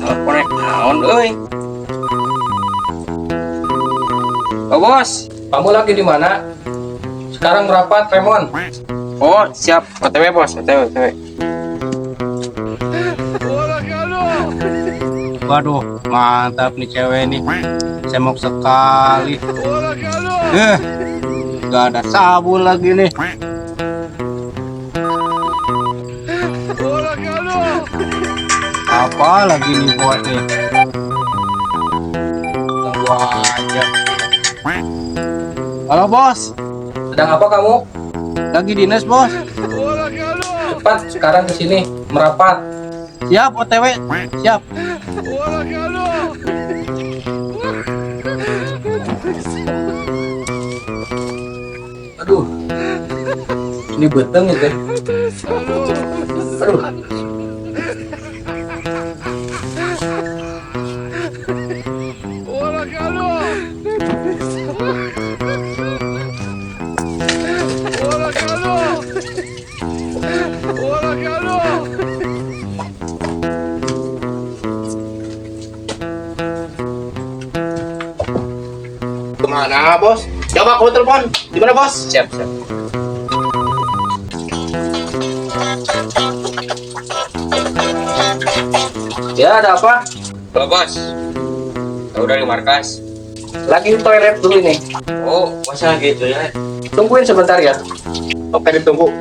Telepon rek naon euy. Oh, bos. Kamu lagi di mana? Sekarang merapat, Remon. Oh, siap. OTW, bos. OTW, OTW. Waduh, mantap nih cewek nih. Semok sekali. Gak ada sabun lagi nih. Apa lagi nih buat nih? Tunggu aja. Halo bos, Sedang apa kamu? Lagi dinas bos. Cepat sekarang ke sini, merapat. Siap OTW, siap. Aduh. Ini beteng ya, teh. Aduh. Kemana bos? Coba aku telepon. Di mana bos? Siap, siap. Ya, ada apa? Halo, bos. Tahu dari markas. Lagi di toilet dulu ini. Oh, masa gitu ya? Tungguin sebentar ya. Oke, ditunggu.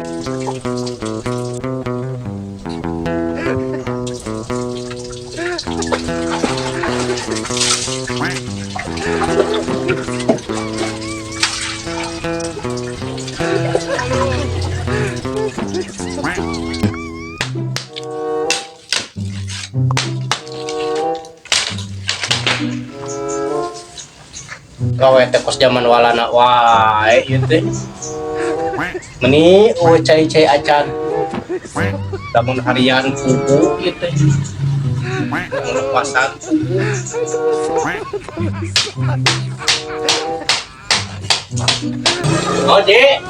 Gawe teh kos zaman walana wae ieu teh. Meni eueuh cai-cai acan. Lamun harian kubu ieu teh. Lamun puasa kubu. Oh, Ji.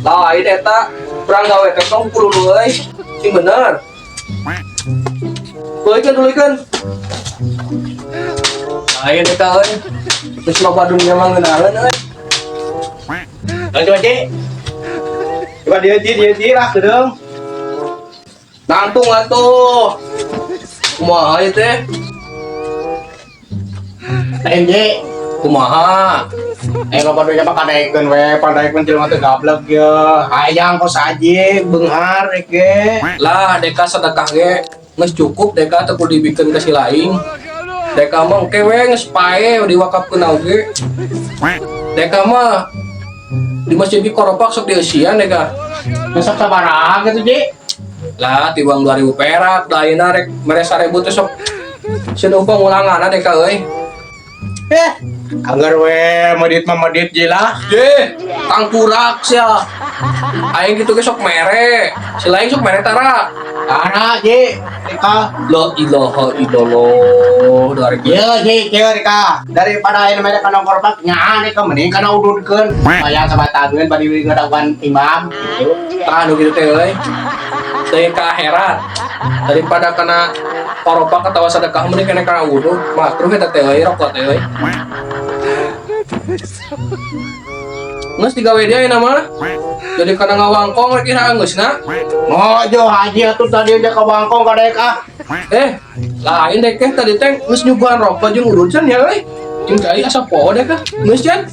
Lain eta kurang gawe teh tong kudu euy. Sing bener. Duluykeun, duluykeun. Lain eta euy. Geus loba dunia mah ngeunaheun euy. Coba Ji. Coba dia Ji, dia Ji lah kedeung. Nangtung atuh. Kumaha ieu teh? Lain Ji. Kumaha? Loba dunia mah kadaekeun we, padaekeun jelema teh gablek ye. Hayang kos aji beunghar rek ge. Lah, deka sedekah ge geus cukup deka teu kudu dibikeun ka si lain. Deka mah engke we geus pae diwakafkeun oge. Deka mah di masjid di koropak sok dieusian deka. Besok sabaraha gitu Ji? Lah, tiwang 2000 perak, lainna rek mere 1000 teh sok sieun pengulanganna deka euy. Anggar we medit mah medit Ji lah. Ye, tangkurak sia. Aing gitu ge sok mere. Si lain sok mere tara. Tara Ji, Deka. La ilaha illallah dari Ye Ji, kieu Deka. Daripada ayeuna mere kana korpak nyaan Deka mending kana ududkeun. Hayang sabatangeun bari ngadaguan imam gitu. Tah nu kitu teh euy. Deui ka akhirat. Daripada kana koropak atawa sedekah mending kana kana udud. Makruh eta teh euy rokok teh euy. Geus digawe dia ayeuna mah. Jadi kana ngawangkong rek ira geusna. Mojo haji atuh tadi aja ka wangkong ka daek ah. Lain dek teh tadi teh geus nyuguhan rokok jeung udud can ya euy. Jeung cai asa poho dek ah. Geus can.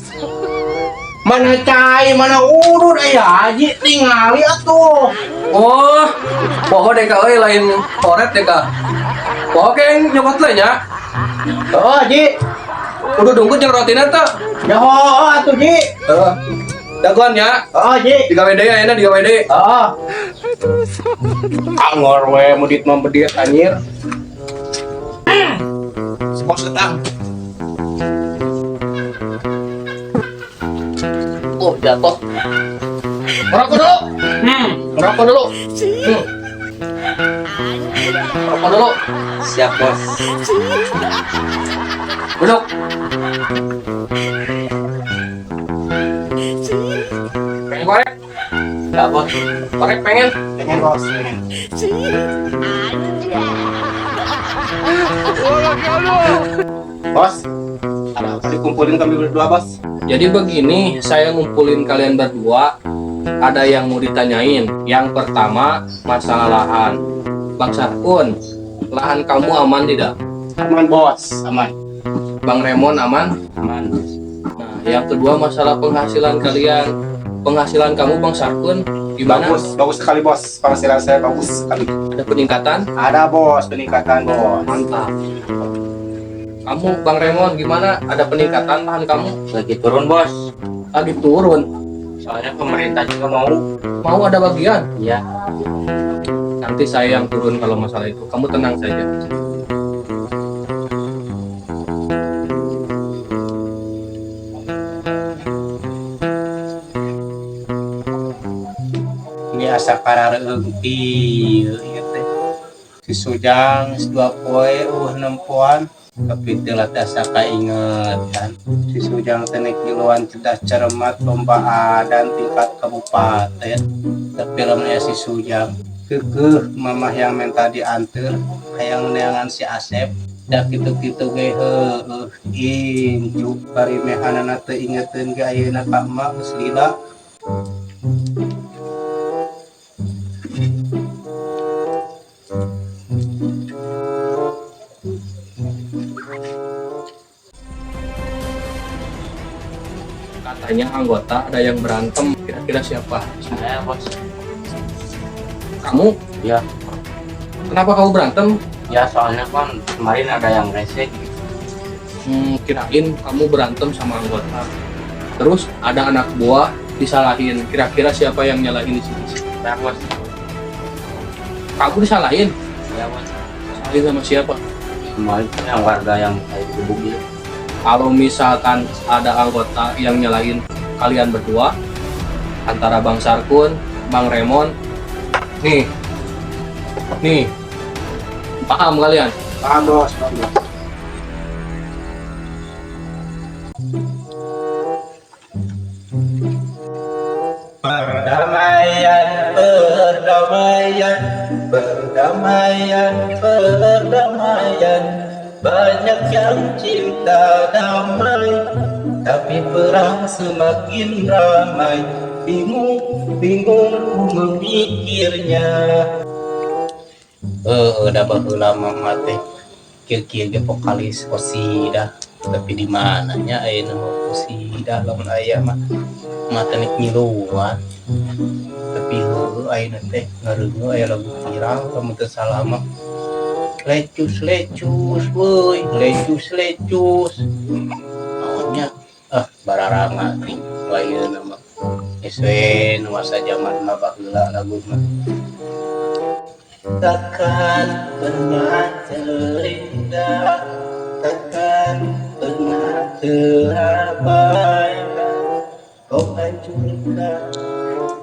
Mana cai, mana udud aya haji tingali atuh. Oh, poho dek euy lain koret dek ah. Poho keng nyokot lah nya. Oh, Ji. Udah dungkut jeung rotina teh. Ya oh, atuh Ji. Heeh. Dagoan nya. Oh, Ji. Digawe deui ayeuna digawe deui. Oh. Angor we medit mah medit anjir. Sepos getang. Oh, jatuh. Ngerokok dulu. Ngerokok dulu. Ngerokok dulu. Siap, bos. Duduk. Pengen korek? Enggak, bos. Korek pengen? Pengen bos, pengen. Bos, ada apa dikumpulin kami berdua, Bos? Jadi begini, saya ngumpulin kalian berdua. Ada yang mau ditanyain. Yang pertama, masalah lahan. Bang Sarkun, lahan kamu aman tidak? Aman, Bos. Aman. Bang Remon aman? Aman. Nah, yang kedua masalah penghasilan kalian. Penghasilan kamu Bang Sarkun gimana? Bagus, bagus sekali, Bos. Penghasilan saya bagus sekali. Ada peningkatan? Ada, Bos, peningkatan, Bos. Mantap. Kamu Bang Remon gimana? Ada peningkatan lahan kamu? Lagi turun, Bos. Lagi turun. Soalnya pemerintah juga mau. Mau ada bagian? Iya. Nanti saya yang turun kalau masalah itu. Kamu tenang saja. Ini asa karareueung ieu ieu teh. Si Sujang geus 2 poe euweuh nempoan, tapi teu lah teh asa kaingetan. Si Sujang teh nek ngiluan cerdas cermat lomba adan tingkat kabupaten. Tapi lamun aya si Sujang keukeuh mamah yang minta diantar hayang neangan si Asep da kitu-kitu ge heueuh incu bari mehanana teu ingeteun ge ayeuna ka emak geus lila. Katanya anggota ada yang berantem. Kira-kira siapa? Saya, Bos. Kamu? Iya. Kenapa kamu berantem? Ya, soalnya kan kemarin ada yang resek. Kirain kamu berantem sama anggota. Terus ada anak buah disalahin. Kira-kira siapa yang nyalahin di sini? Saya, Bos. Kamu disalahin? Iya, Bos. Salahin sama siapa? Kemarin yang warga yang saya gebuk gitu. Kalau misalkan ada anggota yang nyalahin kalian berdua, antara Bang Sarkun, Bang Remon, nih, nih, paham kalian? Paham, Bos, paham, Bos. Perdamaian, perdamaian, perdamaian, perdamaian. Banyak yang cinta damai, tapi perang semakin ramai. Bingung, bingung ku memikirnya. Eh, udah baheula mah teh kieu-kieu ge vokalis kosidah, tapi di mananya ayeuna mah kosidah? Lamun aya mah mah teh nek ngiluan. Tapi heueuh, ayeuna teh ngareuneuh aya lagu viral, lamun teu salah mah lecus lecus weuy, lecus lecus naonnya, ah, bararanga ting ayeuna mah. Geus we nu masa zaman mah baheula lagu mah. Takkan pernah terindah, takkan pernah terabaikan. Kau hancurkan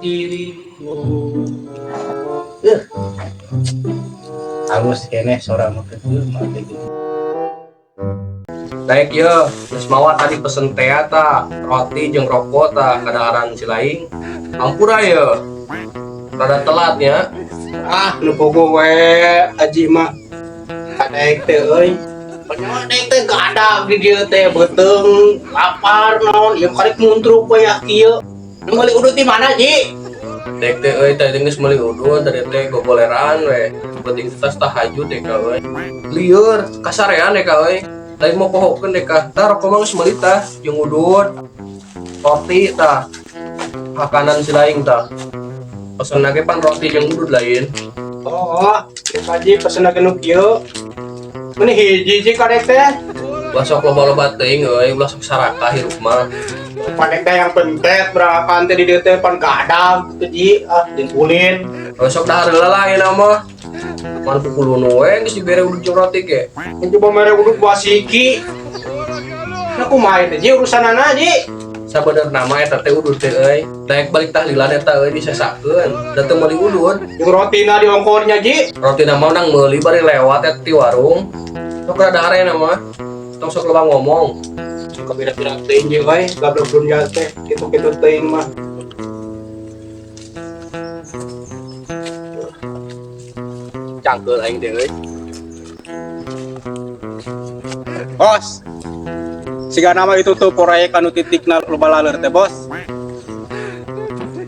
diriku. Halus keneh sora mah, keueuh mah teh gitu. Baik ya, geus mawa tadi pesen teh ta, roti jeung rokok ta kadaharan si laing. Ampura ya. Rada telat ya. Ah, nu pogo we aji mah. Kadaek teh euy. Padahal daek teh gadag di dieu teh beuteung, lapar naon, ieu karek muntruk we ya kieu. Nu meuli udut di mana, Ji? Dek teh euy, tadi geus meuli udut, tadi teh gogoleran we. Penting tas tahajud dek euy. Lieur, kasarean dek euy. Lain mau pohokeun dek. Tah, rokok mah geus meuli tah, jeung udut. Roti tah. Makanan si laing tah. Pesen ge pan roti jeung udut lain. Oh, Haji pesen nu kieu. Meni hiji ji kadek teh. Ulah sok loba-loba teuing euy, ulah sok sarakah hirup mah. Padek teh yang pentet berakan teh di dieu teh pan gadag teh ji, ah, jeung ulin. Ulah sok dahar heula lah ayeuna mah. Man pukul we geus dibere udut jeung roti ge. Coba mere udut buah siki. Nah, kumaha teh ji urusanana, ji? Sabenerna mah eta teh udut teh euy. Daek balik tahlilan eta euy disesakeun. Da teu meuli udut. Jeung rotina di ongkornya, ji. Roti mah nang meuli bari lewat eta ti warung. Sok rada dahar ayeuna mah. Tong sok loba ngomong. Suka beda-beda teuing jeung we, gablek dunya teh, kitu-kitu teuing mah. Cangkeul aing teh euy. Bos. Siga nama itu tuh proyek anu titikna loba laleur teh, Bos.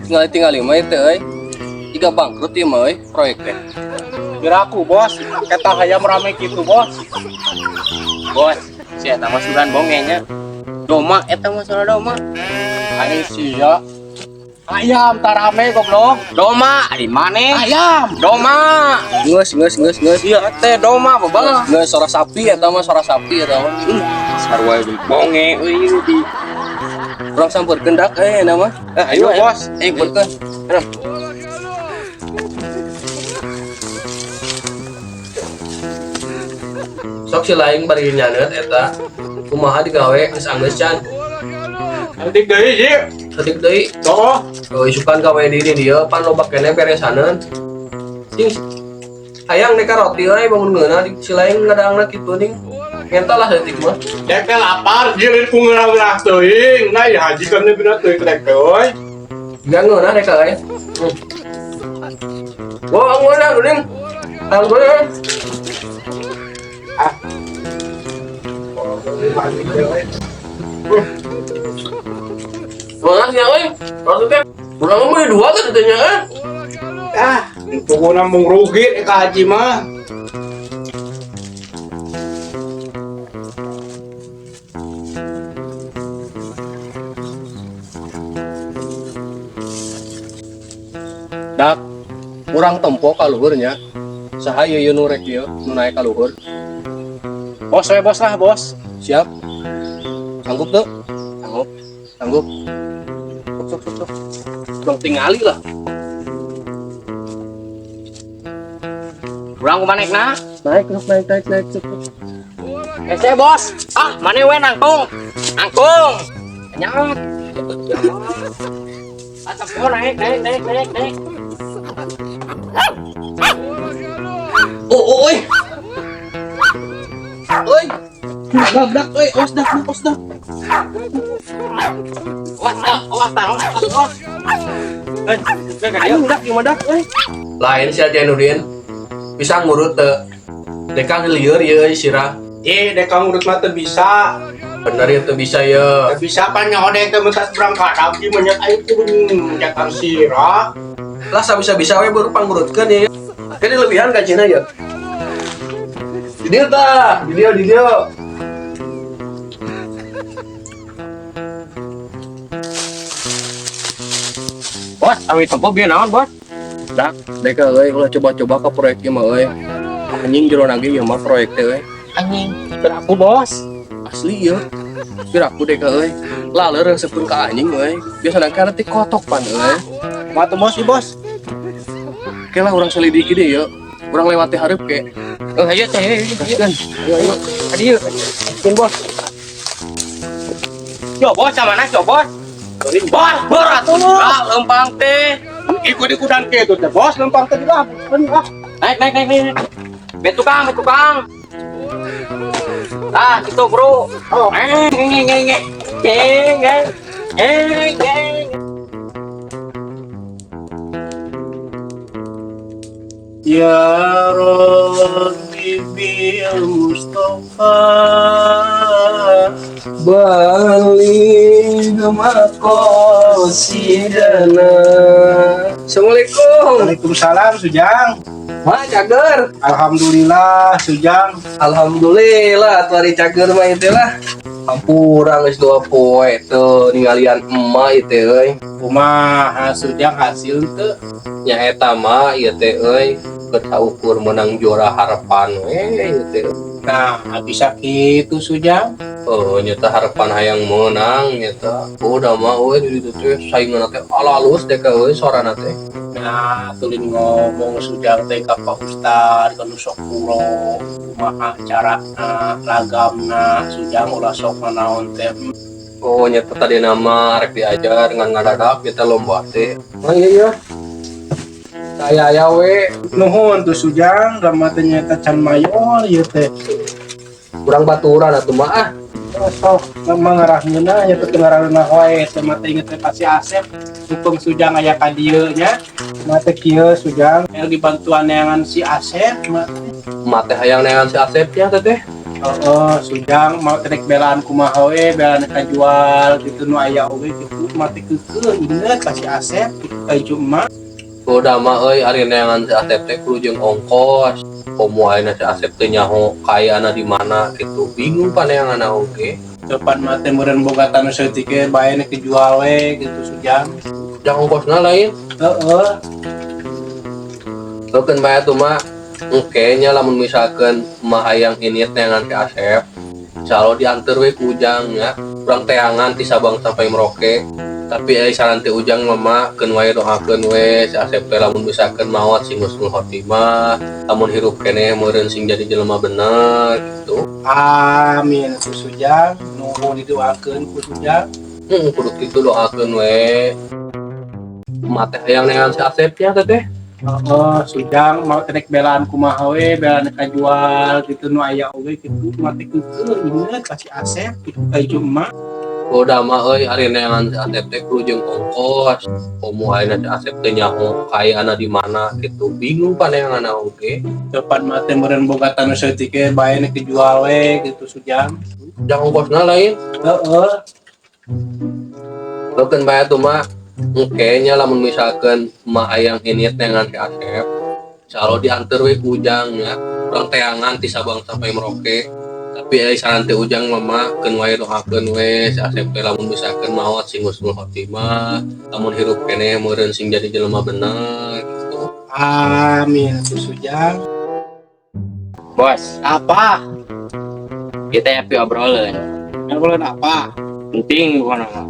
Tinggal-tinggal mah teh euy. Jiga bangkrut ieu mah euy proyek teh. Piraku, Bos. Eta hayam rame kitu, Bos. Bos, si eta mah sugan bongenya. Doma eta mah suara doma. Ari sia. Ayam tarame goblok. Doma, ari maneh? Ayam. Doma. Geus geus geus geus. Iya teh doma babal. Geus suara sapi eta mah, suara sapi eta mah. Sarua bonge euy di. Urang sampeurkeun dak euy na mah. Eh, ayo, Ayo, Bos. Eh, sampeurkeun. Ayo. Sok si lain bari nyaneut eta. Kumaha digawe geus anggeus can. Nanti deui, Ji. Saeutik deui. Oh, Oh, isukan gawe diri dia pan loba keneh beresaneun. Sing hayang neka roti euy bangun ngeunah di si lain ngadangna kitu ning. Ngenta lah saeutik mah. Dek teh lapar, jilin ku ngeunah-ngeunah teuing. Nah, ya haji kan bener teuing dek teh euy. Gak ngeunah neka euy. Wah, ngeunah geuning. Hayang geuning. Ah. Ngeunah nya euy. Roti teh urang mah meuli dua teh teh nya euy. Ah, pokokna mung rugi ka haji mah. Dak, urang tempo ka luhur nya. Saha ieu nu rek ieu nu naek ka luhur? Bos we, bos lah, Bos. Siap. Sanggup tuh? Sanggup. Sanggup. Sok sok sok sok. Urang tingali lah. Urang kumaha naekna? Naik, sok naik naik naik sok. Sok. Ese bos. Ah, maneh we nangkung. Nangkung. Nyaut. Atap oh, naik naik naik naik naik. Oh, oh, oi. Oi. Dak, dak, oi, os dak, os dak. Awas, awas, awas, awas. Eh, Ayo dak gimana dak euy. Lain sia Jainuddin. Bisa ngurut teu. Deka ngelieur ieu sirah. Ih, dek ngurut mah teu bisa. Bener ya teu bisa ye. Teu bisa pan nyaho dek teh mentas berangkat abdi menyet aing kudu menyetan sirah. Lah sabisa-bisa we baru pangurutkeun ye. Kan lebihan ka Cina ya. Di dieu tah, di dieu di dieu. Bos, awi tempo bieu naon, Bos? Dak, deka euy ulah coba-coba ka proyek ieu mah euy. Anjing jero nage ieu mah proyek teh euy. Anjing, piraku, Bos. Asli ieu. Piraku deka euy. Laleur resepkeun ka anjing euy. Biasana kan teh kotok pan euy. Kumaha tuh, Bos, ieu, Bos? Oke lah urang selidiki deh ya. Urang lewati hareup ke. Eh, ayo teh, ayo, ayo. Gaskeun. Ayo, ayo. Ayo, gaskeun, Bos. Yo, Bos, sama mana, yo, Bos? Bos, berat tuh. Lah, lempang teh. Ikut-ikutan kitu teh, Bos, lempang teh lah. Ah. Naik, naik, naik, naik. Bet tukang, bet tukang. Ah, gitu, Bro. Oh. Eh, ngeng, ngeng, ngeng. Ngeng, ngeng. Ngeng, ngeng. Ya Rabbi bil Mustafa Balik maqasidana. Assalamualaikum. Waalaikumsalam Sujang. Ma cager. Alhamdulillah Sujang. Alhamdulillah atuh ari cager mah ieu teh lah. Hampura geus dua poe teu ningalian emak ieu teh euy. Kumaha Sujang hasil teu? Nya eta mah ieu teh euy keur ukur menang juara harapan we ieu teh. Nah, bisa kitu Sujang. Oh, nyata harapan hayang menang nyata. Oh, udah mah euy di ditu teh sainganna teh alalus deh ka euy sorana teh. Nah, tulin ngomong Sujang teh ka Pak Ustad ka nu sok puro kumaha carana lagamna Sujang ulah sok nanaon teh. Oh, nyata tadi nama rek diajar ngan ngadadak kita lomba teh. Oh iya iya. Saya aya we. Nuhun tuh Sujang, rama teh nyata can mayor ieu teh. Kurang baturan atuh mah ah. Oh, sok mengarahna nya teu ngarahna wae teh mah teh inget teh pasti Asep mumpung Sujang aya ka dieu nya. Mah teh kieu Sujang yang dibantuan neangan si Asep mah. Mate hayang neangan si Asep nya teteh. Oh, Sujang mau rek belaan kumaha we, belaan kajual gitu nu aya oge gitu mah teh keukeuh inget ka si Asep gitu ka emak. Udah mah euy, ari neangan si Asep teh kudu jeung ongkos. Komo ayeuna si Asep teh nyaho kaayana di mana gitu. Bingung paneanganna oge. Depan mah teh meureun boga tanu saeutik ge bae nek dijual we gitu, Sujang. Jang ongkosna lain. Heeh. Keun bae atuh mah. Engke nya lamun misalkeun mah hayang ini neangan si Asep, insyaallah diantar we ku Ujang ya. Urang teangan ti Sabang sampai Merauke. Tapi saran ti Ujang mah keun wae, doakeun we si Asep teh lamun misalkeun maot sing husnul khotimah, lamun hirup keneh meureun sing jadi jelema bener gitu. Amin ku Sujang, nuhun didoakeun ku Sujang. Kudu kitu, doakeun we. Emak teh hayang neangan si Asep nya teteh. Oh, Sujang mau rek belaan kumaha we, belaan kajual gitu nu aya oge gitu mah teh keukeuh inget ka si Asep gitu ka emak. Udah mah euy, ari neangan si Asep teh kudu jeung ongkos. Komo ayeuna si Asep teh nyaho kaayana di mana gitu. Bingung paneanganna oge. Depan mah teh meureun boga tanu saeutik ge bae nek dijual we gitu, Sujang. Jang ongkosna lain. Heeh. Keun bae atuh mah. Engke nya lamun misalkeun mah hayang ini neangan si Asep, insyaallah diantar we ku Ujang ya. Urang teangan ti Sabang sampai Merauke. Tapi saran ti Ujang mah keun wae, doakeun we si Asep teh lamun misalkeun maot sing husnul khotimah, lamun hirup keneh meureun sing jadi jelema bener gitu. Amin ku Sujang. Bos, Apa? Kita happy obrolan. Ngobrolin apa? Penting bukan apa.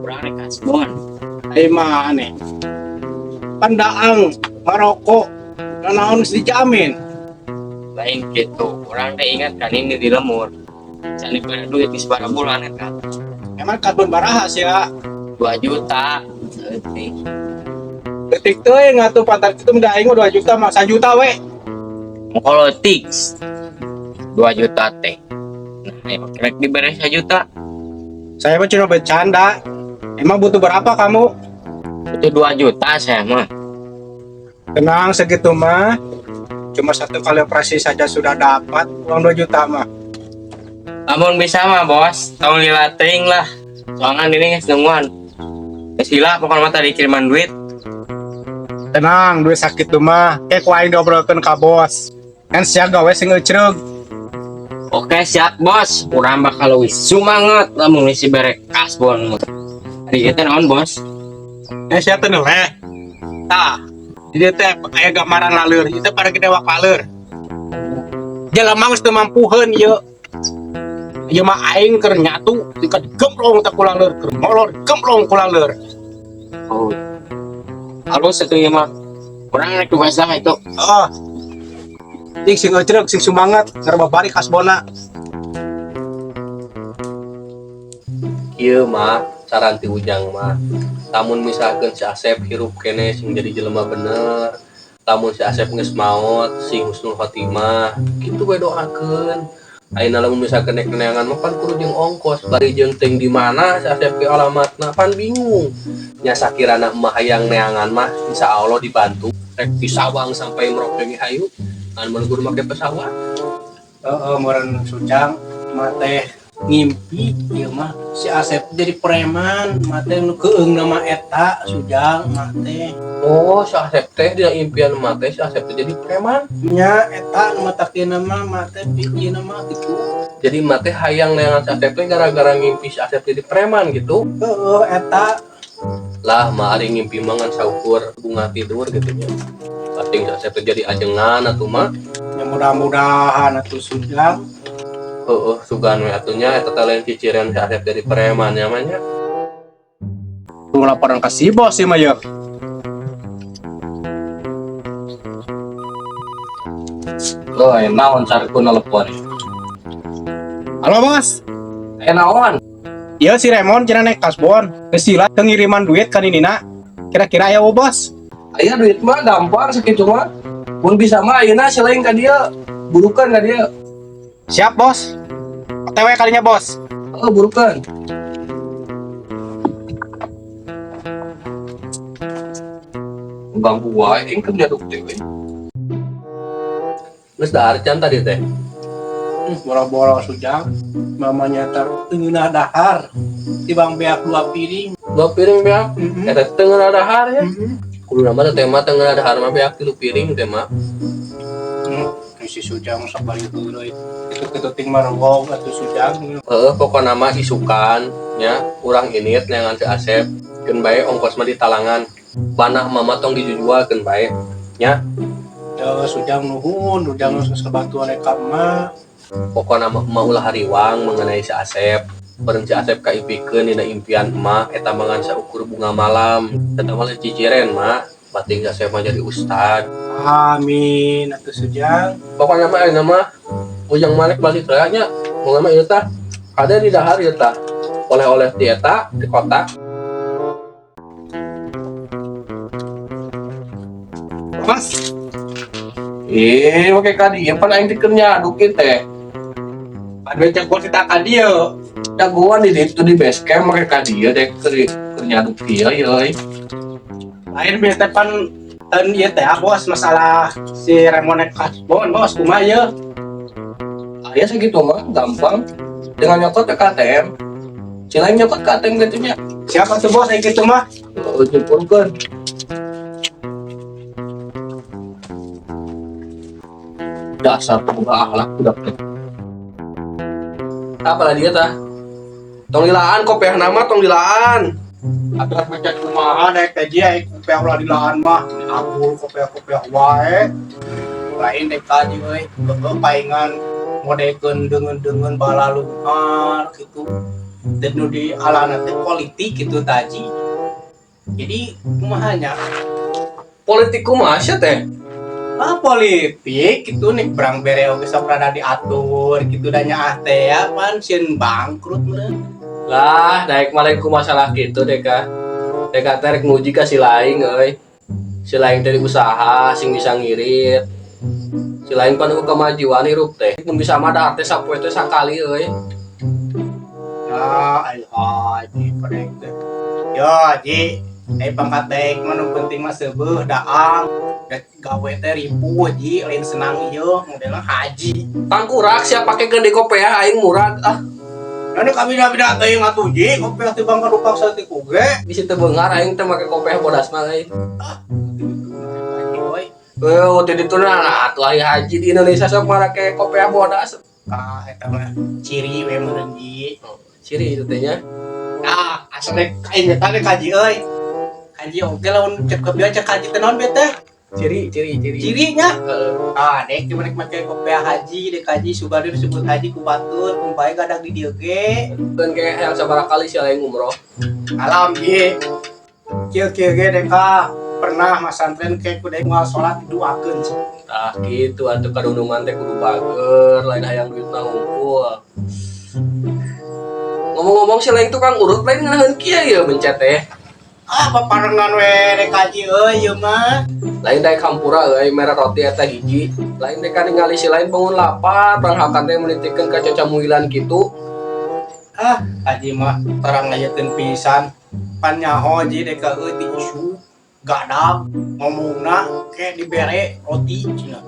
Kurang rek kasbon. Ai mah aneh. Pandaang ngarokok naon geus dijamin. Lain gitu. Urang teh ingat kan ini di lemur. Cani pada duit di sabaraha bulan eta. Emang kasbon baraha sih ya? 2 juta. Leutik. Detik teuing atuh pantar kitu mah aing mah 2 juta mah 1 juta we. Kalau tik 2 juta teh. Nah, ya rek dibere 1 juta. Saya mah cuma bercanda. Emang butuh berapa kamu? Itu 2 juta saya mah. Tenang, segitu mah. Cuma satu kali operasi saja sudah dapat uang 2 juta mah. Lamun bisa mah bos, tong lila teuing lah. Soalnya ini geus nungguan. Geus lila pokoknya mah tadi kiriman duit. Tenang, duit sakitu mah. Kayak ku aing diobrolkeun ka bos. Kan sia gawe sing ngeucreug. Oke siap bos, urang bakal leuwih semangat lamun isi bere kasbon. Ari ieu teh naon, bos? Eh, sia teh noleh. Tah, di dieu teh aya gambaran laleur, ieu teh pada gede wak laleur. Jelema geus teu mampuheun ieu. Ieu mah aing keur nyatu, tingkat gemblong teh ku laleur, keur molor gemblong ku laleur. Oh. Halus itu ya mah. Urang rek tugas lah itu. Oh. Cik sing ngeucreug, sing semangat, keur babari kasbonna. Kieu mah saran ti Ujang mah. Lamun misalkeun si Asep hirup keneh sing jadi jelema bener, lamun si Asep geus maot sing husnul khotimah, kitu we doakeun. Ayeuna lamun misalkeun rek neangan mah pan kudu jeung ongkos, bari jeung teuing di mana si Asep ge alamatna, pan bingung. Nya sakirana mah hayang neangan mah insyaallah dibantu. Rek di Sabang sampai Merauke ge hayu. Ngan mun kudu make pesawat. Heeh, meureun Sujang mah teh ngimpi ieu mah si Asep jadi preman, mah teh nu keung nama eta Sujang mah teh. Oh, si Asep teh dina impian mah teh si Asep teh jadi preman. Nya eta nu matak ieu mah mah teh ieu mah gitu. Jadi mah teh hayang neangan si Asep teh gara-gara ngimpi si Asep jadi preman gitu. Heeh, eta. Lah, mah ari ngimpi mah ngan saukur bunga tidur gitu nya. Pating si Asep teh jadi ajengan atuh mah. Ya mudah-mudahan atuh, Sujang. Heeh, sugan we atuh nya eta teh lain ciciran si Asep jadi preman nya mah nya. Lu laporan ka si bos sih mah ye. Loh, naon sarku nelpon? Halo, bos. Eh, naon? Iya, si Remon cenah naik kasbon. Geus sila teu ngiriman duit ka ninina. Kira-kira aya bos? Aya duit mah gampang sakitu mah. Mun bisa mah ayeuna selain ka dia, burukan ka dia. Siap, bos. OTW kalinya, bos. Oh, burukan. Ganggu wae aing keur nyaduk teh we. Geus dahar can tadi teh. Boro-boro Sujang, mamanya taruh ngeunah dahar. Tibang beak dua piring. Dua piring beak. Eta teh ngeunah dahar ya. Kudu nama teh mah teu ngeunah dahar mah beak tilu piring teh mah. Si Sujang sok bari heureuy. Kitu-kitu ting marwog atuh Sujang. Heeh, pokona mah isukan nya urang init neangan si Asep. Keun bae ongkos mah di talangan. Panah mama tong dijujual keun bae nya. Ya Sujang nuhun, Sujang nu sabatuan ka emak. Pokona mah emak ulah hariwang mengenai si Asep. Bareng si Asep kaipikeun dina impian emak eta mah ngan saukur bunga malam. Eta mah ciciren mah, bating si Asep mah jadi ustad. Amin atuh Sujang. Pokoknya mah ayeuna mah Ujang Malik balik teh nya. Mun mah ieu tah ada di dahar ieu tah. Oleh-oleh di eta di kota. Mas, Ih, make ka dieu pan aing teh keur nyadukin teh. ada cek gua cerita ka dieu. Jagoan di ditu di base camp make ka dieu teh keur nyaduk kieu euy. Lain bete pan en ieu teh bos masalah si Ramonek Kasbon bos kumaha ieu? Aya sakitu mah gampang. Dengan nyokot ke KTM. Si lain nyokot ke ATM gitu nya. Siapa tuh bos yang gitu mah? Oh, jempolkeun. Dasar pemuda akhlak budak teh. Apa lah dia tah? Tong dilaan kopiah nama tong dilaan. Atuh mencet kumaha daek teh ji ai kopiah ulah dilaan mah. Abul kopiah-kopiah wae. Lain dek tadi euy, heueuh paingan modekeun deungeun-deungeun balalunghar gitu. Dan nu di alana teh politik gitu taji. Jadi kumaha nya? Politik kumaha sia teh? Ah politik gitu nih berang bere oge sok rada diatur gitu da nyaah teh ya pan sieun bangkrut meureun. Lah, daek mah ku masalah gitu deh ka. Deka teh rek nguji ka si laing euy. Si laing teh usaha sing bisa ngirit. Si laing pan eueuh kemajuan hirup teh. Mun bisa mah dahar teh sapoe teh sakali euy. Ya, ai haji padek teh. Ya, Ji, ai pangkat daek mah nu penting mah seubeuh daang. Dek gawe teh ripuh Ji, lain senang ieu modelna haji. Tangkurak sia pake gede kopiah aing murag ah. Nah, ini kami beda teuing atuh Ji, kopiah teh bang kadupak saeutik oge. Bisi teu beunghar aing teh make kopiah bodas mah euy. Ah, haji euy. Eueuh, teu ditu nah atuh ari haji di Indonesia sok marake kopiah bodas. Ah, eta mah ciri we meureun Ji. Ciri itu teh nya. Ah, asal dek aing teh dek haji euy. Haji oge lamun cek kopiah cek haji teh naon be teh? Ciri ciri ciri. Cirinya. Heeh. Ah, dek cuma nek make kopiah haji, dek haji sugan disebut haji ku batur, kumpay gadag di dieu ge. Keun kayak yang sabaraha kali sia lain umroh. Alam ye. Kieu-kieu ge dek ah, pernah masantren ke ku dek moal salat diduakeun. Tah kitu atuh kadunungan teh kudu bager, lain hayang duitna hungkul. Ngomong-ngomong si lain tukang urut lain ngeunaheun kieu ya bencet teh. Ah, paparengan we dek haji euy ieu mah. Lain daek hampura euy mere roti eta hiji. Lain dek ningali si lain bangun lapar, panghakan teh menitikeun ka cacamuilan kitu. Ah, haji mah tarang ngayekeun pisan. Pan nyaho ji dek euy ti isu gadag ngomongna ke dibere roti cenah.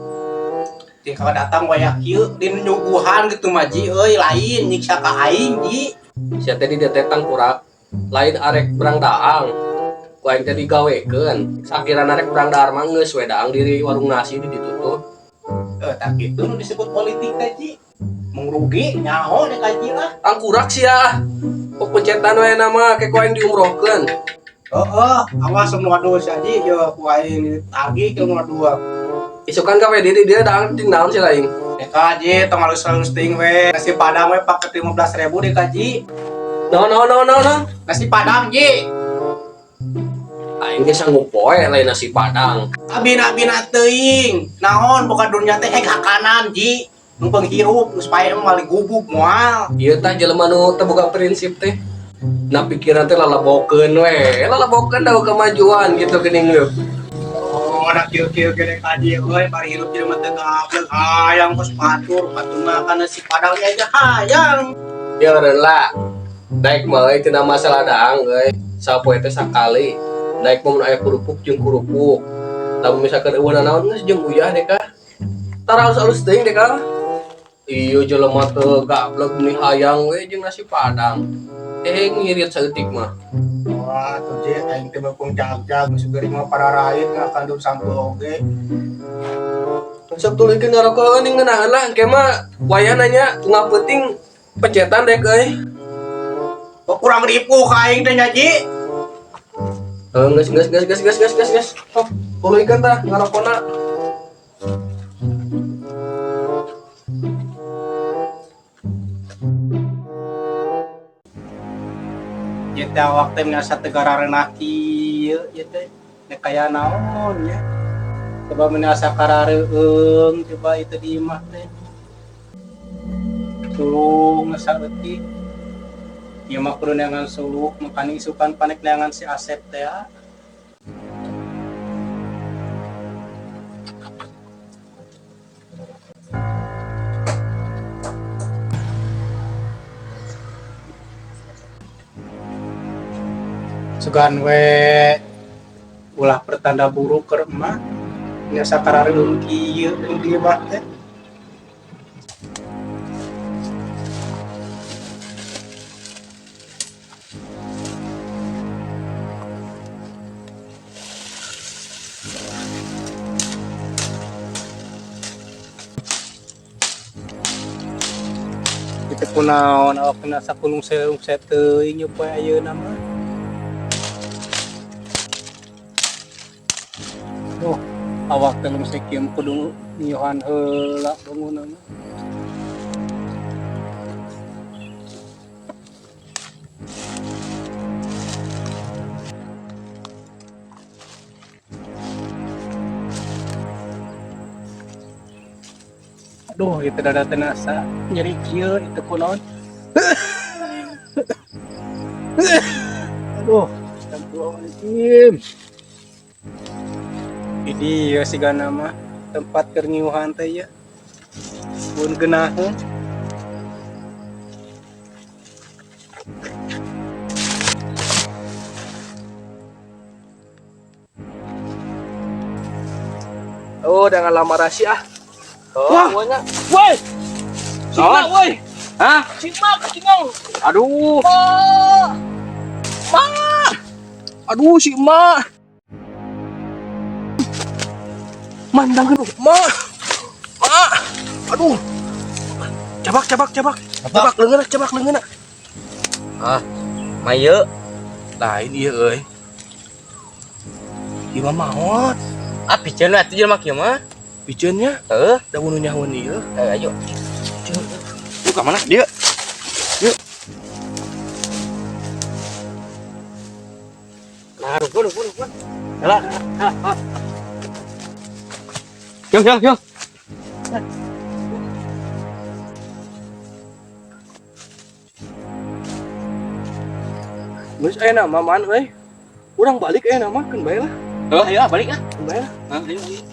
Tingkah datang wayah kieu di nyuguhan gitu mah ji euy lain nyiksa ka aing ji. Sia teh di dieu teh tangkurak, lain arek berang daang. Ku aing teh digawekeun. Sakirana arek berang dahar mah geus we daang diri warung nasi di ditu tuh. Tak kitu nu disebut politik teh ji. Mengrugi nyaho dek haji lah. Tangkurak sia. Kok pencetan we nama ke ku aing diumrohkeun. Heeh, awas nu adu sia ji ye ku aing ditagih ke nu adu. Isukan ka we diri dia daang ting naon si lain. Dek haji tong alus-alus teuing we. Nasi padang we paket 15.000 dek haji. Naon naon naon naon naon. Nasi padang ji. Aing ge sanggup poe lain nasi padang. Abina-abina teuing. Naon boga dunya teh hek hakanan ji. Nu penghirup geus pae mah mali gubuk moal. Ieu tah jelema nu teu boga prinsip teh. Nah pikiran teh lalabokeun we. Lalabokeun da kemajuan gitu geuning yeuh. Oh, anak kieu-kieu ge dek haji euy bari hirup jelema teh gablek hayang kos batur, batur makan nasi padang aja hayang. Ya eureun lah. Daek mah euy tina masalah daang euy. Sapoe teh sakali. Daek mah mun aya kerupuk jeung kerupuk. Lamun misalkan eueuh nanaon geus jeung uyah deh kah. Tara alus-alus teuing deh kah. Iya jelema teu gablek meni hayang we jeung nasi padang. Eh ngirit saeutik mah. Wah, tuh je aing teh bapung jag-jag geus geuring mah pararait ngakandung sampeu oge. Sok tuluykeun ngarokok ning ngeunaheun lah engke mah wayahna nya unggal peuting pecetan dek euy. Kok kurang ripuh ka aing teh nya Ji? Geus geus geus geus geus geus geus geus. Sok tuluykeun tah ngarokona. Ieu teh awak teh asa teu garareunah kieu ieu teh. Nek kaya naon nya. Coba mun asa karareueung coba itu di imah teh. Sulung saeutik. Ieu mah kudu neangan suluk, makani isukan panek neangan si Asep teh. Sugan we ulah pertanda buruk keur emak. Nya sakarareung kieu di imah teh. Itu kunaon awak kena sakulung selung teuing poe ayeuna mah. Oh, awak teh lung kieu kudu ngiuhan heula bangunna mah. Aduh, itu dada teh asa nyeri kieu itu kunaon. Aduh, astagfirullahaladzim. Ini ya sigana mah tempat keur ngiuhan teh ya. Mun geunaheun. Oh, jangan lama rasi ah. Oh, Wah. Woi. Naon? Woi. Hah? Cima ketinggal. Aduh. Ma. Ma. Aduh si Ma. Mandang aduh. Ma. Ma. Aduh. Cabak cabak cabak. Cabak leungeun cabak leungeun. Ah, maye. Lain ieu euy. Ieu mah maot. Ah, piceun atuh jelema kieu mah. Piceunnya? Heuh. Da bunuh nyahoan ieu. Ayo. Yuk ka mana? Dieu. Yuk. Nah, rukun, rukun, rukun. Yalah. Yo, yo, yo. Geus aya nama man euy. Urang balik aya nama keun bae lah. Oh, ayo balik ah. Keun bae lah. Hah, ayo, ayo.